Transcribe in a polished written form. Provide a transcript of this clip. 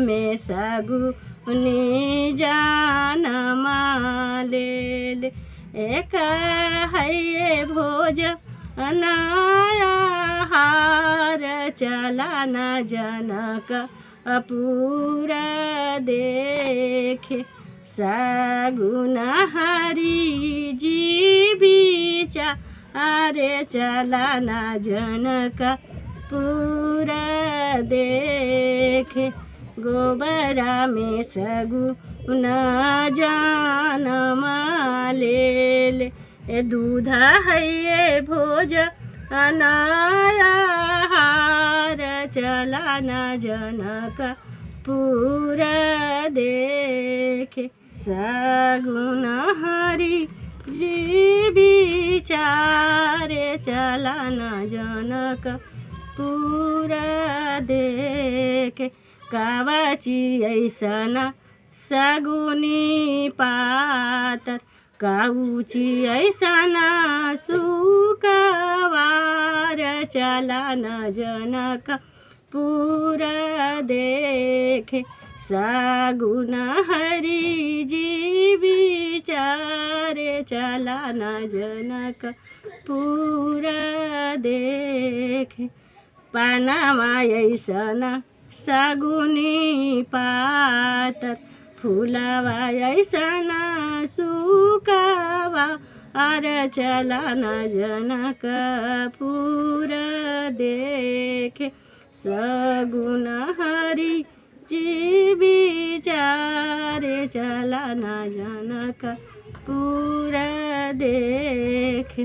में सगुनी जानमा ले एक है भोज अनाया हार चला न जनक अपूरा देखे। सगुन हरि जी बीचा अरे चला न जनक पूरा देखे। गोबरा में सगुन जानमा ले दूध है भोज अनाया हार चला न जनक पूरा देखे। सगुन हरि जी विचारे चला न जनक पूरा देखे। कावची ऐसना सगुनी पातर काउची ऐसना सुकवार चला न जनक पूरा देखे। सगुन हरि जी विचारे चला न जनक पूरा देखे। पनामा ऐसना सगुनी पातर फूलवा ऐसना सुकवा अर चला न जनक पूरा देखे। सगुन हरि जी विचारे चला न जनक पूरा देखे।